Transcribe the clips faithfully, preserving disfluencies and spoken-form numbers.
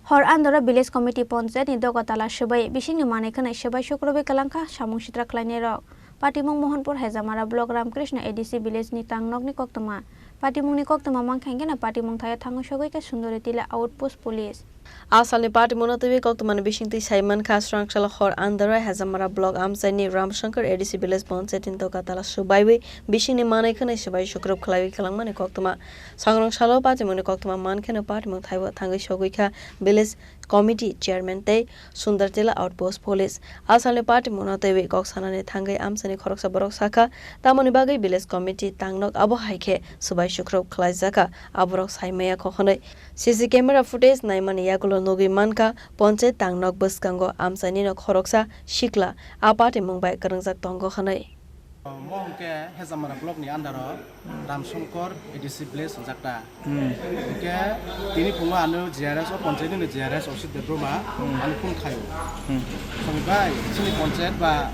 Hor andoro village committee ponchayat ni doga tala swbai bisingni manwi khwnai swbai sukrubwi kwlangkha samung sitra khlainairok. Patimung Mohanpur Hezamara block Ramkrishna A D C village ni tangnokni koktwma. Patimungni koktwma mankha hwnkhe no patimung thaio thangwi sogwi khe Sundori Tila outpost police. A salni patimungno twiwi koktwmani bisingtwi sai mankha, swrang salo hor andoro Hezamara block amchaini Ramshankar A D C village ponchayat ni doga tala swbaiwi bisingni manwi khwnai swbai sukrub khlaiwi kwlangmani koktwma. Sangrong salo patimungni koktwma mankheno patimung thaio thangwi sogwi kha village committee chairman tei Sundartila outpost police. A salni patimungno twiwi kok sanani thangwi amchaini khoroksa borok sakha, tamoni bagwi village committee tangnok abo hai khe swbai sukrub khlaijakha, aborok sai maya kho hwnwi. C C camera footage naimani yagulo nugwi mankha, ponchayat tangnok bwskango amchainino khoroksa sikla a patimung bai kwrwngjak tongo hwnwi. Omo hwnkhe Hezamara block ni under o Ramshankar A D C village hwnjak ta. Hmm. Hwnkhe tini phungo ano G R S o ponchayat ni G R S Osit Debbarma Hmm. ano phone khaio. Hmm. Songwi bai, chini ponchayat ba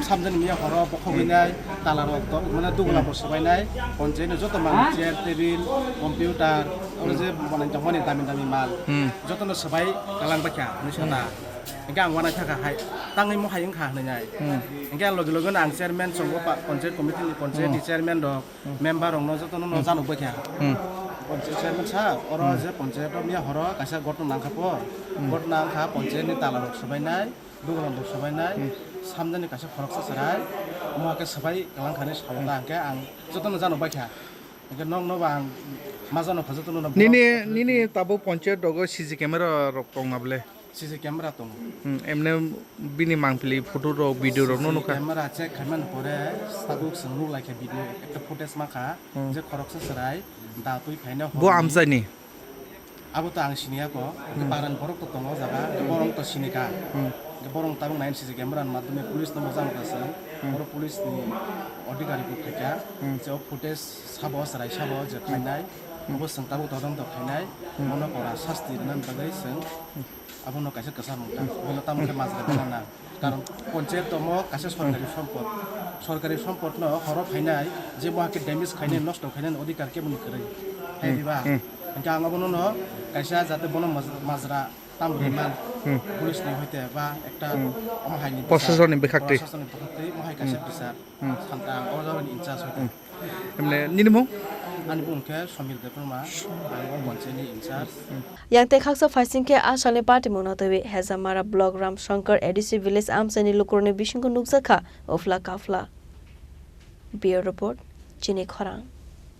samjani miya horo bokhogwi Hmm. nai, tala rok to, mane dugula Hmm. bo swbainai, ponchayat ni joto manwi Hmm. chair, table, computer, oro Hmm. je manwi tongmani dami dami mal, Hmm. jotono swbai kalang bakha, hinwi sana. Hmm. Hwnkhe ang uanaithakha hai, tangwi mohai wngkha hwnwi nai. Hmm. Hwnkhe ang logi logi no ang chairman chongo pa-, ponchayat committee ni, ponchayat ni Hmm. chairman rok, Hmm. member rokno jotono no Hmm. janok baikha. Hmm. Ponchayat chairman sir, oro Hmm. je ponchayat rok miya horo kaisa gotno nangkha po. Hmm. Gotno nangkha ponchayat ni tala rok swbainai, dugolan rok swbainai, Hmm. samjani kaisa khoroksa chwrai, omo hakhe swbai kalang kha hinwi sao Hmm. ta hwnkhe ang jotono janok baikha. Hwnkhe nokno bo ang ma janok kha jotono no Nini, block nini tabuk ponchayat rogo C C camera rok tongna bwle? C C camera tongo. Hmm, emne bini mangpili photo rok, video rok no C C nukha. Camera check khaimani pore tabuk chwng nuk laikha video ekta footage mankha Hmm. je khoroksa chwrai da twi phaina Bo horni. Amchaini? Abo to ang siniya ko, Hmm. Parani borok to tongo o jaga, Hmm. Borok to sinikha. Hmm. Borok tabuk nai C C camera ni madhyome police no mojang kha chwng. Hmm. Oro police ni adhikari bo phaikha. Hmm. Je o footage sabo chwrai sabo je Hmm. khainai. Hmm. Abo chwng tabuk todonto khainai. Hmm. Bono kora sasti rwna bagwi chwng Hmm. Abono kaisa kwchar mung ta. Bono tamo khe majra gana na. Karon ponchayat tomo kaisa sorkari Hmm. Sompot. Sorkari sompot no horo phainai je bo hakhe damage khainai, Hmm. Nosto khainai adhikar kebo ni kwrwi. Hai Hmm. diba? Hmm. Hwnkhe ang abono no kaisa jate bono maj-, majra tamrwi Hmm. Man. Hmm. Police ni hoite ba ekta Hmm. Omo hai ni Proshasoni bwkhaktwi. Proshasoni bwkhaktwi omo hai kaisa Hmm. Bisar. Hmm. Samta ang o jagani in charge hoite. Hmm. Emne nini mung? Ani mung khe Somil Debbarma, ang o ponchayat ni in charge. Yang tei khaksa phaising khe a salni patimungno twiwi Hezamara block Ramshankar A D C village amchaini lukurokni bisingo nukjakha uphla kaphla. Bureau report, Chini Khorang.